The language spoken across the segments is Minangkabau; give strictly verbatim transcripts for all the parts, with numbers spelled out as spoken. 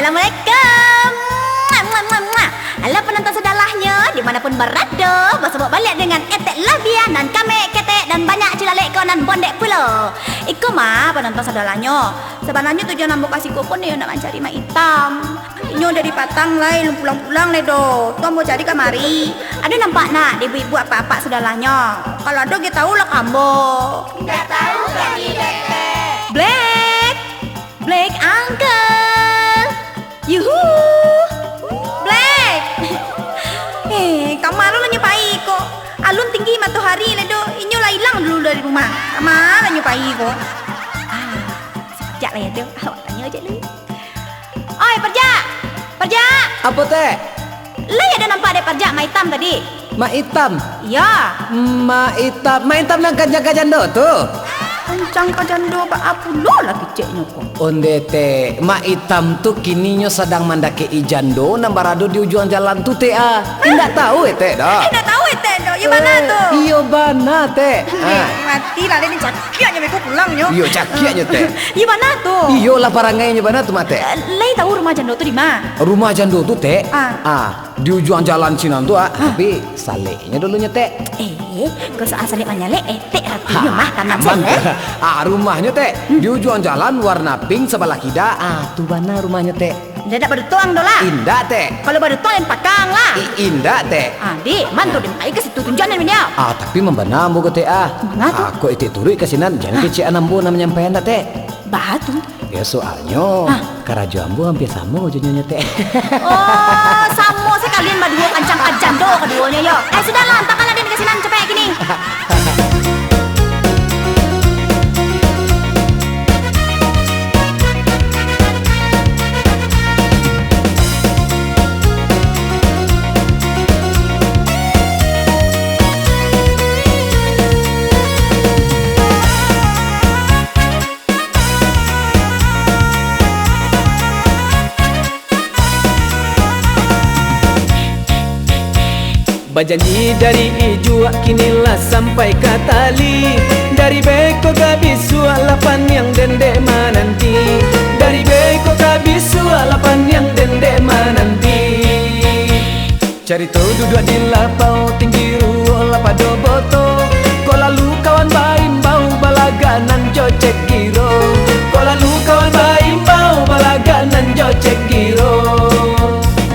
Assalamualaikum. Muah, muah, muah, muah. Halo penonton sadolahnyo, di mana pun barado, basuo baliak dengan etek labiah nan kamek, ketek, dan banyak cilalek ko nan bondek pulo. Iko mah penonton sadolahnyo. Sabananyo tujuan ambo ka siko ko ndak nak mancari Mak Itam. Inyo dari patang lai, alun pulang-pulang lai doh. Tu ambo cari kamari. Ado nampak ndak di ibu-ibu apak-apak sadolahnyo? Kalau ado, gi tahu lah ka ambo. Indak tahu kami, Tek. Black! Black Uncle! Yuhu! Black! Eh, kama lo lah nyo pai ko? Alun tinggi matohari lai doh, inyo lah ilang dulu dari rumah. Kama lah nyo pai ko? Ah, si Parjak lai ado. Awak tanyo se dulu. Oi, Parjak! Parjak! Apo, Tek? Lai ado nampak dek Parjak Mak Itam tadi? Mak Itam? Iyo. Mak Itam, Mak Itam nan kancang ka jando tu? Kancang ka jando baa pulo lah keceknyo ko? Onde, Tek, Mak Itam tu kininyo sadang mandakek-i jando nan barado di ujuang jalan tu, Tek, ah. Indak tahu, eh, Tek, doh? Indak tahu, eh, Tek, doh. Iyo bana tu? Iyo bana, Tek. Ah. Mati lah, den cakiaknyo beko pulangnyo. Iyo, cakiaknyo, Tek. Iyo bana tu? Iyolah, parangainyo bana tu mah, Tek. Eh, lai tahu rumah jando tu di ma? Rumah jando tu, Tek? Ah. Ah, di ujuang jalan sinan tu, ah. Ah. Tapi saleknyo dulunyo, Tek. Eh, kok soal salek manyalek, eh, Tek, ratinyo mah, tanang sajo, eh. Ah, rumahnyo, Tek, di ujuang jalan warna pink sabalah kida. Ah, tu bana rumahnyo, Tek. Indak badutuang doh lah. Indak, Tek. Kalau badutuang, den pakang lah. I-, indak, Tek. Ah, dek, man tu den pai ka situ tunjuakan den. Ah, tapi mambana ambo ko, Tek, ah. Manga tu? Ah, kok etek turuik ka sinan, jan kecekan ambo nan manyampaian, Tek. Baa tu? Yo, soalnyo karajo ambo hampir samo jo nyo, Tek. Oh, samo sakalian baduo kancang ka jando kaduonyo yo. Eh, sudahlah, antakanlah den ka sinan capek kini. Bajanji dari ijuak, kini lah sampai ka tali. Dari beko ka bisuak, lah paniang den dek mananti. Dari beko ka bisuak, lah paniang den dek mananti. Carito duduak di lapau, tinggi ruok lah pado boto. Kok lalu kawan baimbau, balagak nan jo cek giro. Kok lalu kawan baimbau, balagak nan jo cek giro.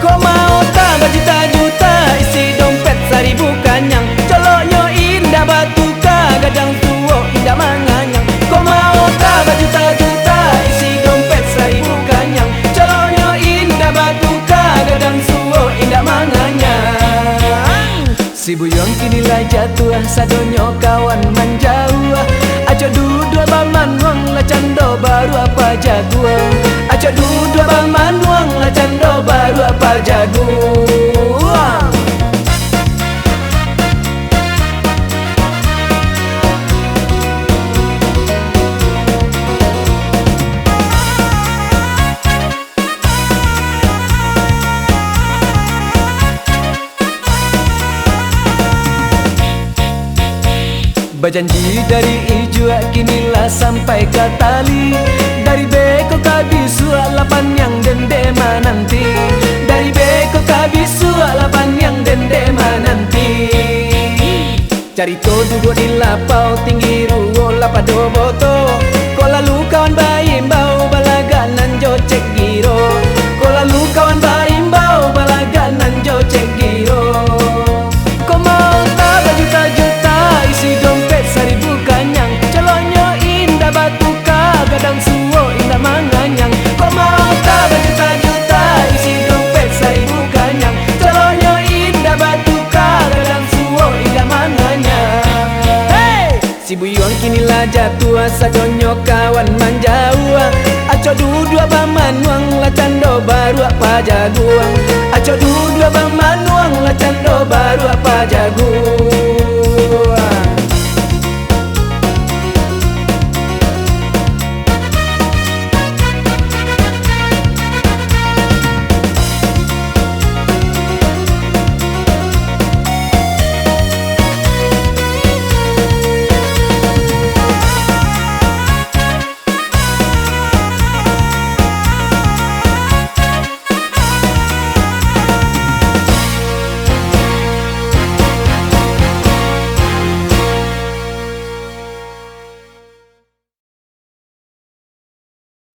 Kok maota bajuta-juta, isi dompet saribu kanyang. Coloknyo indak batuka, gadang suok indak manganyang. Kok maota bajuta-juta, isi dompet saribu kanyang. Coloknyo indak batuka, gadang suok indak manganyang. Si Buyuang kini lah jatuah, sadonyo kawan manjauah. Acok duduak bamanuang, lah cando baruak pajaguang. Acok duduak bamanuang, lah cando baruak pajaguang. Bajanji dari ijuak, kini lah sampai ka tali. Dari beko ka bisuak, lah paniang den dek mananti. Dari beko ka bisuak, lah paniang den dek mananti. Carito duduak di lapau, tinggi ruok lah pado boto. Kok lalu kawan baimbau, balagak nan jo cek giro. Kok lalu kawan baimbau, balagak nan jo cek giro. Kok maota bajuta-juta, isi dompet saribu kanyang. Coloknyo indak batuka, gadang suok indak manganyang. Kok maota bajuta-juta, isi dompet saribu kanyang. Coloknyo indak batuka, gadang suok indak manganyang. Hei! Si Buyuang kini lah jatuah, sadonyo kawan manjauah. Acok duduak bamanuang, lah cando baruak pajaguang. Acok duduak bamanuang, lah cando baruak pajaguang.